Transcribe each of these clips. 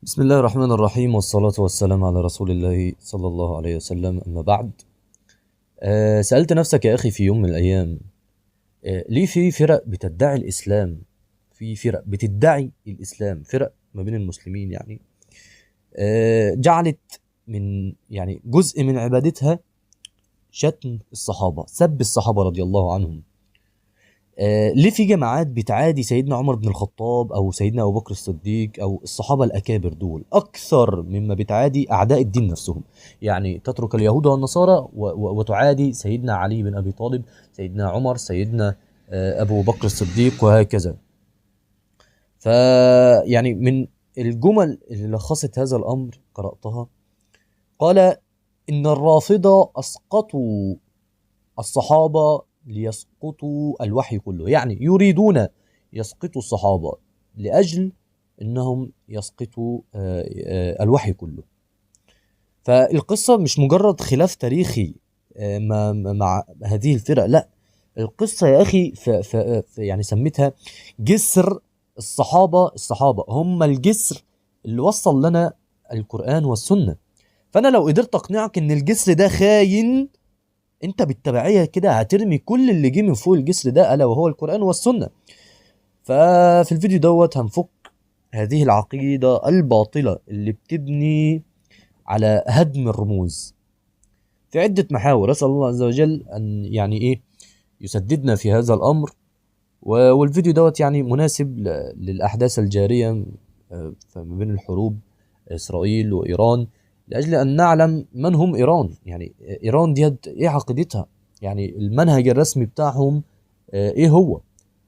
بسم الله الرحمن الرحيم، والصلاة والسلام على رسول الله صلى الله عليه وسلم. أما بعد، سألت نفسك يا أخي في يوم من الأيام، ليه في فرق بتدعي الإسلام؟ في فرق بتدعي الإسلام، فرق ما بين المسلمين يعني، جعلت من يعني جزء من عبادتها شتم الصحابة، سب الصحابة رضي الله عنهم. ليه في جماعات بتعادي سيدنا عمر بن الخطاب أو سيدنا أبو بكر الصديق أو الصحابة الأكابر دول أكثر مما بتعادي أعداء الدين نفسهم؟ يعني تترك اليهود والنصارى وتعادي سيدنا علي بن أبي طالب، سيدنا عمر، سيدنا أبو بكر الصديق، وهكذا. فيعني من الجمل اللي لخصت هذا الأمر قرأتها، قال إن الرافضة أسقطوا الصحابة ليسقطوا الوحي كله. يعني يريدون يسقطوا الصحابة لأجل أنهم يسقطوا الوحي كله. فالقصة مش مجرد خلاف تاريخي مع هذه الفرق، لا، القصة يا أخي يعني سميتها جسر الصحابة. الصحابة هم الجسر اللي وصل لنا القرآن والسنة. فأنا لو قدرت أقنعك إن الجسر ده خاين، انت بالتبعية كده هترمي كل اللي جه من فوق الجسر ده، ألا وهو القرآن والسنة. ففي الفيديو دوت هنفك هذه العقيدة الباطلة اللي بتبني على هدم الرموز في عدة محاور. أسأل الله عز وجل أن يعني إيه يسددنا في هذا الأمر. والفيديو دوت يعني مناسب للأحداث الجارية، ما بين الحروب إسرائيل وإيران، لأجل أن نعلم من هم إيران. يعني إيران ديت إيه عقيدتها، يعني المنهج الرسمي بتاعهم، إيه هو.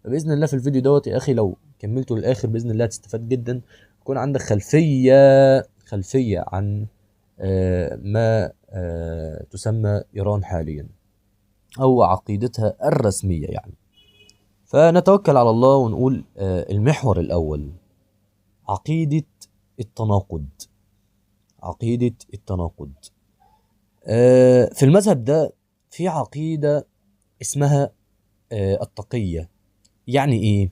فبإذن الله في الفيديو دوت يا أخي لو كملته للآخر بإذن الله هتستفاد جدا، يكون عندك خلفية عن ما تسمى إيران حاليا أو عقيدتها الرسمية يعني. فنتوكل على الله ونقول المحور الأول، عقيدة التناقض. عقيدة التناقض. في المذهب ده في عقيدة اسمها التقية. يعني إيه؟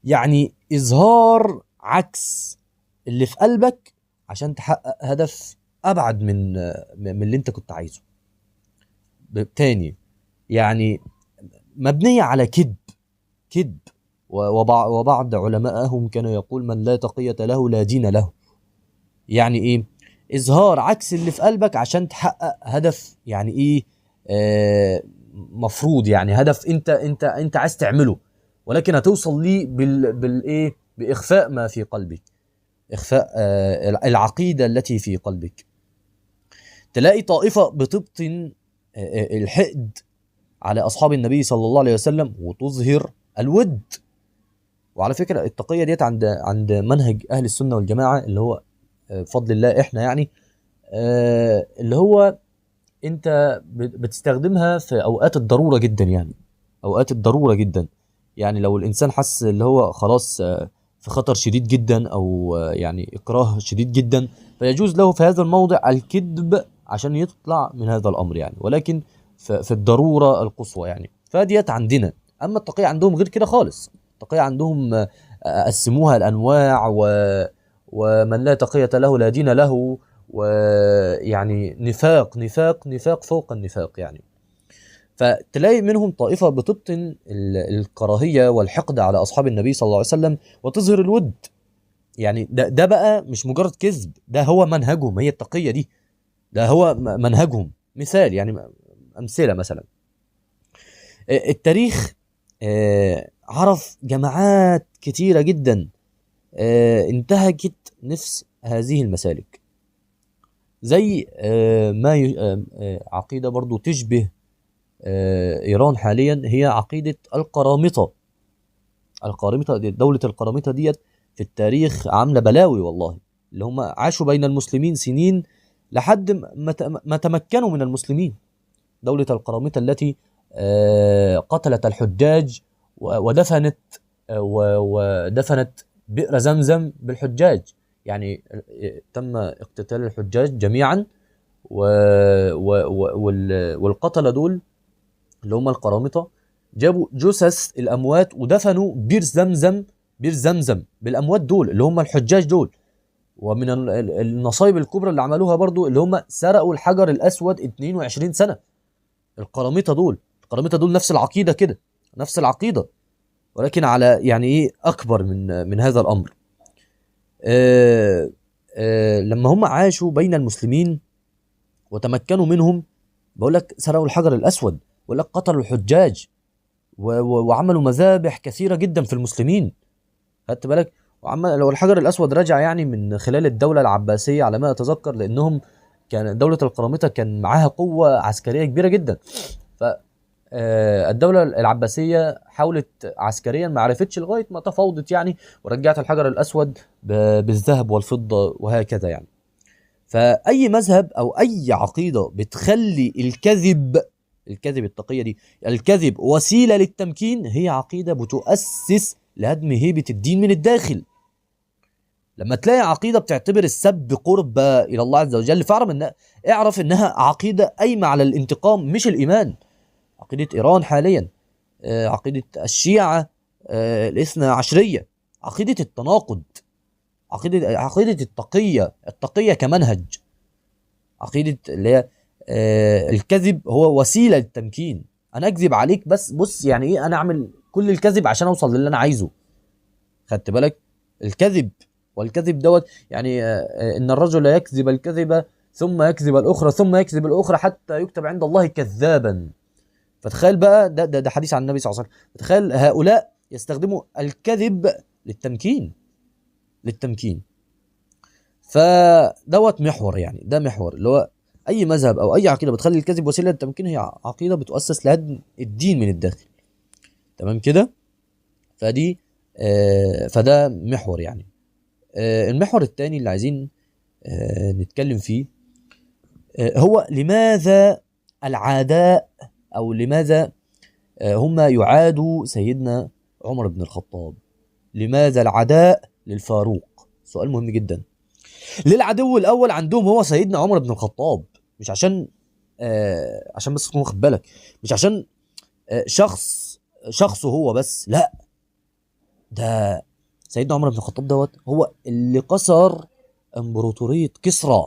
يعني إظهار عكس اللي في قلبك عشان تحقق هدف أبعد من اللي أنت كنت عايزه. تاني، يعني مبنية على كذب، كذب. وبعض علمائهم كانوا يقول من لا تقية له لا دين له. يعني إيه؟ إظهار عكس اللي في قلبك عشان تحقق هدف، يعني إيه؟ مفروض، يعني هدف أنت عايز تعمله، ولكن هتوصل ليه بالإيه؟ بإخفاء ما في قلبك، إخفاء العقيدة التي في قلبك. تلاقي طائفة بتبطن الحقد على أصحاب النبي صلى الله عليه وسلم وتظهر الود. وعلى فكرة التقية ديت عند منهج أهل السنة والجماعة، اللي هو بفضل الله إحنا يعني، اللي هو أنت بتستخدمها في أوقات الضرورة جدا، يعني أوقات الضرورة جدا. يعني لو الإنسان حس اللي هو خلاص، في خطر شديد جدا أو، يعني إكراه شديد جدا، فيجوز له في هذا الموضع الكذب عشان يطلع من هذا الأمر يعني، ولكن في الضرورة القصوى يعني. فديت عندنا. أما التقية عندهم غير كده خالص. التقية عندهم، قسموها الأنواع، ومن لا تقية له لا دين له، ويعني نفاق نفاق نفاق فوق النفاق يعني. فتلاقي منهم طائفة بتبطن الكراهية والحقد على أصحاب النبي صلى الله عليه وسلم وتظهر الود. يعني ده بقى مش مجرد كذب، ده هو منهجهم، هي التقية دي ده هو منهجهم. مثال يعني، أمثلة مثلا، التاريخ، عرف جماعات كتيرة جدا، انتهجت نفس هذه المسالك، زي، ما عقيدة برضو تشبه، إيران حاليا، هي عقيدة القرامطة. القرامطة دي، دولة القرامطة ديت في التاريخ عاملة بلاوي والله، اللي هم عاشوا بين المسلمين سنين لحد ما تمكنوا من المسلمين. دولة القرامطة التي، قتلت الحجاج ودفنت بئر زمزم بالحجاج. يعني، تم اقتتال الحجاج جميعا، والقتلة دول اللي هم القرامطة جابوا جثث الأموات ودفنوا بئر زمزم، بئر زمزم بالأموات دول اللي هم الحجاج دول. ومن النصايب الكبرى اللي عملوها برضو اللي هم سرقوا الحجر الأسود 22 سنة. القرامطة دول، القرامطة دول نفس العقيدة كده، نفس العقيدة، ولكن على يعني ايه أكبر من هذا الأمر. لما هم عاشوا بين المسلمين وتمكنوا منهم، بقول لك سرقوا الحجر الأسود، بقول لك قتلوا الحجاج وعملوا مذابح كثيرة جدا في المسلمين، خدت بالك؟ وعمل لو الحجر الأسود رجع يعني من خلال الدولة العباسية على ما أتذكر، لأنهم كان دولة القرامطة كان معاها قوة عسكرية كبيرة جدا، ف الدولة العباسية حاولت عسكريا ما عرفتش لغاية ما تفاوضت يعني، ورجعت الحجر الأسود بالذهب والفضة وهكذا يعني. فأي مذهب أو أي عقيدة بتخلي الكذب، الكذب التقية دي، الكذب وسيلة للتمكين، هي عقيدة بتؤسس لهدم هيبة الدين من الداخل. لما تلاقي عقيدة بتعتبر السب قربة إلى الله عز وجل، فاعرف إن، اعرف إنها عقيدة قايمة على الانتقام مش الإيمان. عقيدة إيران حاليا، عقيدة الشيعة، الاثنى عشرية، عقيدة التناقض، عقيدة التقية، التقية كمنهج، عقيدة اللي هي الكذب هو وسيلة للتمكين. أنا أكذب عليك بس بص يعني إيه، أنا أعمل كل الكذب عشان أوصل للي أنا عايزه، خدت بالك؟ الكذب والكذب دوت يعني، إن الرجل يكذب الكذبة ثم يكذب الأخرى ثم يكذب الأخرى حتى يكتب عند الله كذابا. فتخيل بقى ده حديث عن النبي صلى الله عليه وسلم. فتخيل هؤلاء يستخدموا الكذب للتمكين، للتمكين. فدوت محور يعني، ده محور اللي هو أي مذهب أو أي عقيدة بتخلي الكذب وسيلة للتمكين هي عقيدة بتؤسس لهدم الدين من الداخل، تمام كده؟ فده محور يعني. المحور الثاني اللي عايزين نتكلم فيه، هو لماذا العداء، أو لماذا هم يعادوا سيدنا عمر بن الخطاب؟ لماذا العداء للفاروق؟ سؤال مهم جدا. ليه العدو الأول عندهم هو سيدنا عمر بن الخطاب؟ مش عشان عشان بس تكون واخد بالك، مش عشان شخصه هو بس، لا، ده سيدنا عمر بن الخطاب دوت هو اللي كسر امبراطورية كسرى،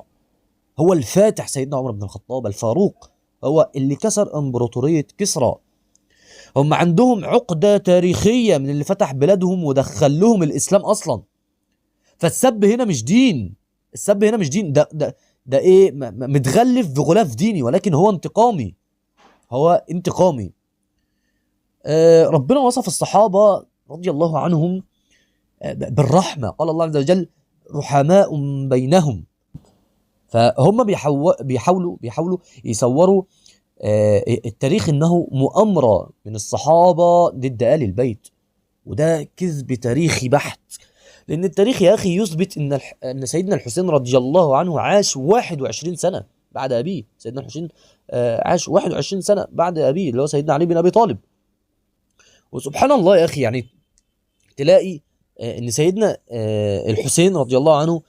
هو الفاتح سيدنا عمر بن الخطاب الفاروق هو اللي كسر امبراطورية كسرى. هم عندهم عقدة تاريخية من اللي فتح بلادهم ودخل لهم الإسلام أصلا. فالسب هنا مش دين، السب هنا مش دين، ده إيه، متغلف بغلاف ديني، ولكن هو انتقامي، هو انتقامي. ربنا وصف الصحابة رضي الله عنهم بالرحمة، قال الله عز وجل رحماء بينهم. فهم بيحاولوا يصوروا التاريخ انه مؤامرة من الصحابة ضد آل البيت، وده كذب تاريخي بحت. لان التاريخ يا اخي يثبت ان سيدنا الحسين رضي الله عنه عاش 21 سنة بعد ابيه. سيدنا الحسين عاش 21 سنة بعد ابيه اللي هو سيدنا علي بن ابي طالب. وسبحان الله يا اخي، يعني تلاقي ان سيدنا الحسين رضي الله عنه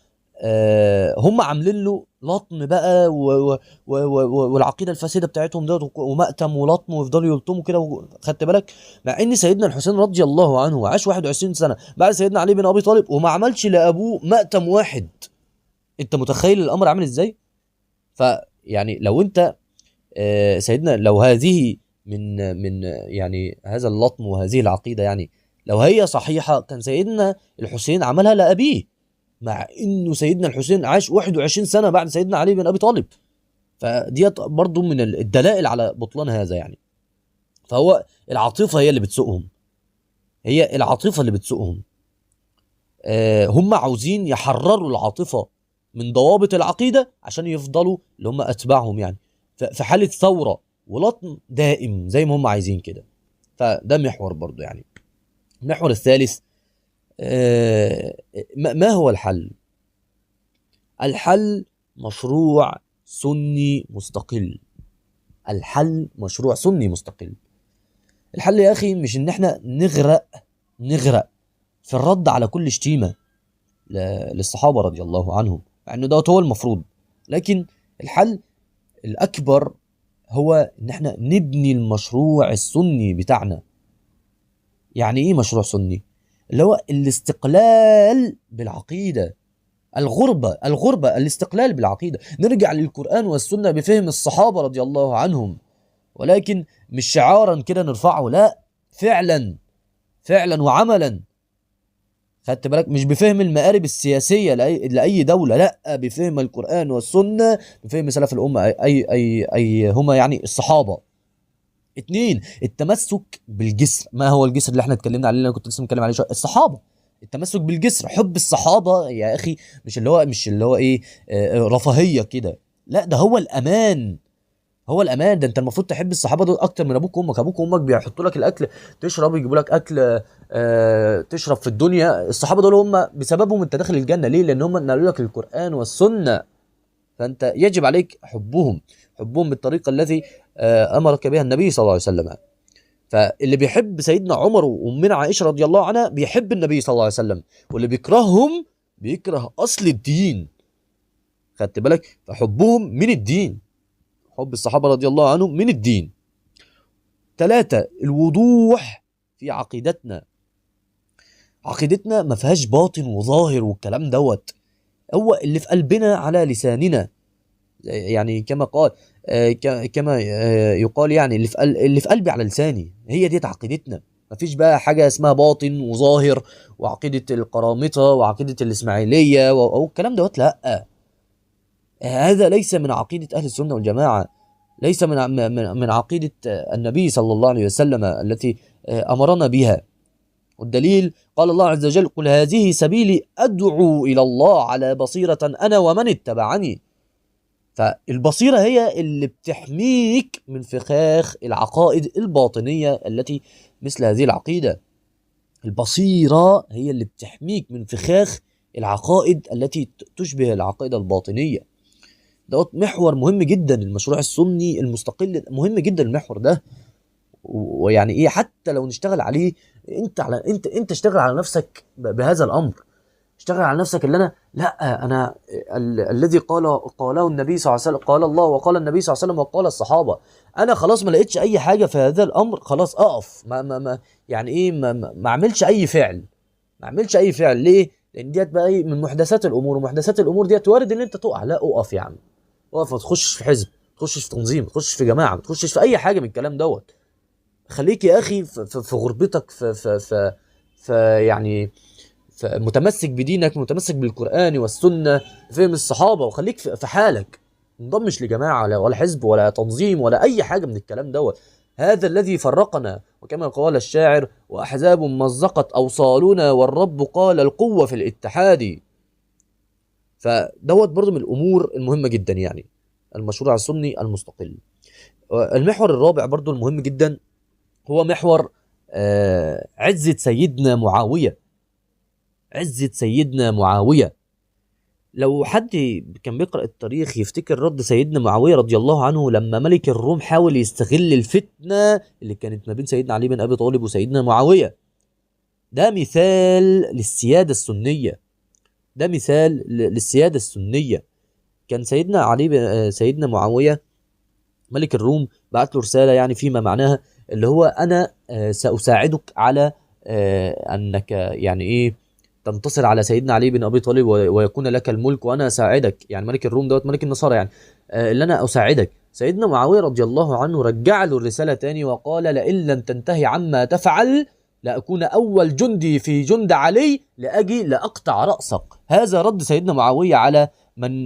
هم عاملين له لطم بقى والعقيدة الفاسدة بتاعتهم دوت ومأتم ولطم ويفضلوا يلطموا كده، خدت بالك؟ مع ان سيدنا الحسين رضي الله عنه عاش 21 سنة بعد سيدنا علي بن ابي طالب وما عملش لابوه مأتم واحد. انت متخيل الامر عامل ازاي؟ فيعني لو انت سيدنا، لو هذه من يعني هذا اللطم وهذه العقيدة، يعني لو هي صحيحه كان سيدنا الحسين عملها لابيه، مع انه سيدنا الحسين عاش 21 سنة بعد سيدنا علي بن ابي طالب. فديت برضو من الدلائل على بطلان هذا يعني. فهو العاطفة هي اللي بتسوقهم، هي العاطفة اللي بتسوقهم. هم عاوزين يحرروا العاطفة من ضوابط العقيدة عشان يفضلوا اللي هم اتباعهم يعني في حاله ثورة ولطم دائم زي ما هم عايزين كده. فده محور برضو يعني. المحور الثالث، ما هو الحل؟ الحل مشروع سني مستقل. الحل مشروع سني مستقل. الحل يا أخي مش إن احنا نغرق في الرد على كل شتيمة للصحابة رضي الله عنهم، مع إنه ده هو المفروض، لكن الحل الأكبر هو إن احنا نبني المشروع السني بتاعنا. يعني إيه مشروع سني؟ اللي هو الاستقلال بالعقيدة، الغربة، الغربة، الاستقلال بالعقيدة. نرجع للقرآن والسنة بفهم الصحابة رضي الله عنهم، ولكن مش شعارا كده نرفعه، لا، فعلا فعلا وعملا. خدت بالك؟ مش بفهم المآرب السياسية لأي دولة، لا، بفهم القرآن والسنة، بفهم سلف الأمة، أي هما يعني الصحابة. 2، التمسك بالجسر. ما هو الجسر اللي احنا اتكلمنا عليه، اللي انا كنت لسه متكلم عليه شوية؟ الصحابة. التمسك بالجسر، حب الصحابة يا أخي، مش اللي هو إيه، رفاهية كده، لا، ده هو الأمان، هو الأمان. ده أنت المفروض تحب الصحابة دول أكتر من أبوك وأمك. أبوك وأمك بيحطوا لك الأكل تشرب، يجيبوا لك أكل، تشرب في الدنيا. الصحابة دول هم بسببهم أنت داخل الجنة. ليه؟ لأن هم نقلوا لك القرآن والسنة، فأنت يجب عليك حبهم، حبهم بالطريقة التي أمرك بها النبي صلى الله عليه وسلم. فاللي بيحب سيدنا عمر وأمنا عائشة رضي الله عنها بيحب النبي صلى الله عليه وسلم، واللي بيكرههم بيكره أصل الدين. خدت بالك؟ فحبهم من الدين، حب الصحابة رضي الله عنهم من الدين. 3، الوضوح في عقيدتنا. عقيدتنا ما فيهاش باطن وظاهر والكلام دوت، هو اللي في قلبنا على لساننا، يعني كما قال، كما يقال، يعني اللي في قلبي على لساني، هي دي عقيدتنا. ما فيش بقى حاجة اسمها باطن وظاهر وعقيدة القرامطة وعقيدة الإسماعيلية أو الكلام دوت، لا، هذا ليس من عقيدة أهل السنة والجماعة، ليس من عقيدة النبي صلى الله عليه وسلم التي أمرنا بها. والدليل قال الله عز وجل: قل هذه سبيلي أدعو إلى الله على بصيرة أنا ومن اتبعني. فالبصيرة هي اللي بتحميك من فخاخ العقائد الباطنية التي مثل هذه العقيدة. البصيرة هي اللي بتحميك من فخاخ العقائد التي تشبه العقائد الباطنية. ده محور مهم جدا، المشروع السني المستقل مهم جدا المحور ده. ويعني ايه، حتى لو نشتغل عليه، انت اشتغل على نفسك بهذا الامر، اشتغل على نفسك. اللي انا لا انا الذي قاله النبي صلى الله عليه وسلم، قال الله وقال النبي صلى الله عليه وسلم وقال الصحابة، انا خلاص ما لقيتش اي حاجة في هذا الامر، خلاص اقف، ما ما ما يعني ايه، ما اعملش اي فعل، ما اعملش اي فعل. ليه؟ لان ديت بقى ايه، من محدثات الامور، ومحدثات الامور ديت وارد ان انت تقع. لا، اقف يا عم، اقف، ما تخشش في حزب، ما تخشش في تنظيم، ما تخشش في جماعة، ما تخشش في اي حاجة من الكلام دوت. خليك يا اخي في غربتك، في في في في يعني متمسك بدينك، متمسك بالقرآن والسنة، فهم الصحابة، وخليك في حالك. ما تنضمش لجماعة ولا حزب ولا تنظيم ولا أي حاجة من الكلام دوت. هذا الذي فرقنا، وكما قال الشاعر: وأحزاب مزقت أوصالنا والرب قال القوة في الاتحاد. فدوت برضو من الأمور المهمة جدا، يعني المشروع السني المستقل. المحور الرابع برضو المهم جدا هو محور عزة سيدنا معاوية. عزة سيدنا معاوية، لو حد كان بيقرأ التاريخ يفتكر رد سيدنا معاوية رضي الله عنه لما ملك الروم حاول يستغل الفتنة اللي كانت ما بين سيدنا علي بن أبي طالب وسيدنا معاوية. ده مثال للسيادة السنية، ده مثال للسيادة السنية. كان سيدنا علي سيدنا معاوية ملك الروم بعت له رسالة، يعني فيما معناها اللي هو أنا سأساعدك على أنك يعني إيه تنتصر على سيدنا علي بن أبي طالب ويكون لك الملك وأنا أساعدك، يعني ملك الروم دوت ملك النصارى يعني، اللي أنا أساعدك. سيدنا معاوية رضي الله عنه رجع له الرسالة تاني وقال: لئن لم تنتهي عما تفعل لأكون أول جندي في جند علي لأجي لأقطع رأسك. هذا رد سيدنا معاوية على من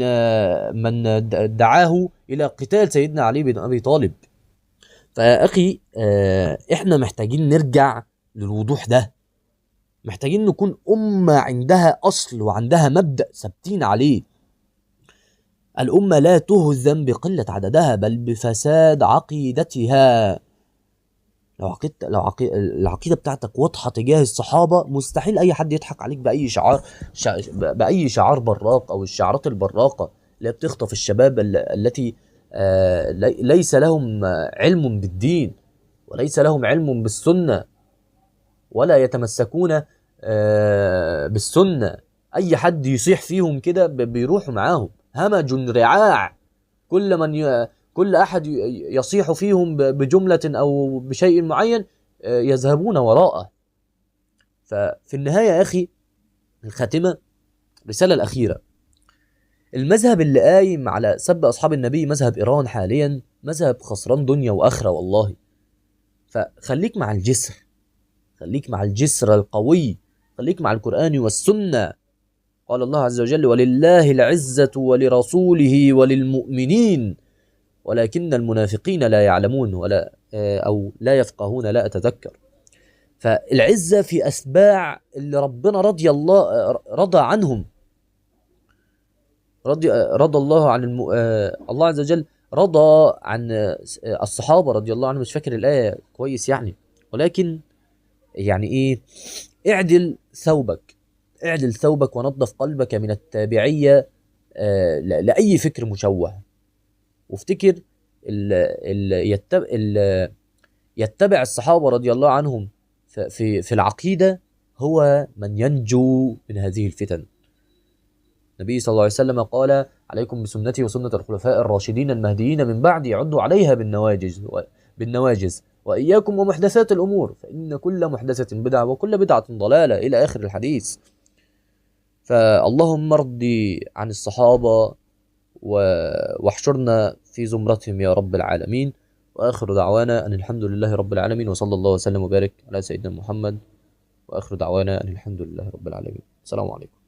دعاه إلى قتال سيدنا علي بن أبي طالب. فيا أخي إحنا محتاجين نرجع للوضوح ده، محتاجين نكون أمة عندها أصل وعندها مبدأ ثابتين عليه. الأمة لا تهزم بقلة عددها بل بفساد عقيدتها. لو العقيدة بتاعتك واضحة تجاه الصحابة مستحيل أي حد يضحك عليك بأي شعار، بأي شعار براق أو الشعارات البراقة اللي بتخطف الشباب التي ليس لهم علم بالدين وليس لهم علم بالسنة ولا يتمسكون بالسنة. أي حد يصيح فيهم كده بيروحوا معاهم، همج رعاع. كل أحد يصيح فيهم بجملة أو بشيء معين يذهبون وراءه. ففي النهاية يا أخي الخاتمة، الرسالة الأخيرة، المذهب اللي قايم على سب أصحاب النبي، مذهب إيران حاليا، مذهب خسران دنيا وآخرة والله. فخليك مع الجسر، خليك مع الجسر القوي، خليك مع القرآن والسنة. قال الله عز وجل: ولله العزة ولرسوله وللمؤمنين ولكن المنافقين لا يعلمون ولا أو لا يفقهون، لا أتذكر. فالعزة في أتباع اللي ربنا رضى عنهم، رضى الله عن الله عز وجل رضى عن الصحابة رضي الله عنهم. مش فاكر الآية كويس يعني، ولكن يعني إيه، اعدل ثوبك، اعدل ثوبك ونظف قلبك من التابعية لأي فكر مشوه. وافتكر يتبع الصحابة رضي الله عنهم في العقيدة هو من ينجو من هذه الفتن. النبي صلى الله عليه وسلم قال: عليكم بسنتي وسنة الخلفاء الراشدين المهديين من بعدي، عدوا عليها بالنواجز، وإياكم ومحدثات الأمور، فإن كل محدثة بدعة وكل بدعة ضلالة، إلى آخر الحديث. فاللهم ارضي عن الصحابة واحشرنا في زمرتهم يا رب العالمين. وآخر دعوانا أن الحمد لله رب العالمين، وصلى الله وسلم وبارك على سيدنا محمد. وآخر دعوانا أن الحمد لله رب العالمين. السلام عليكم.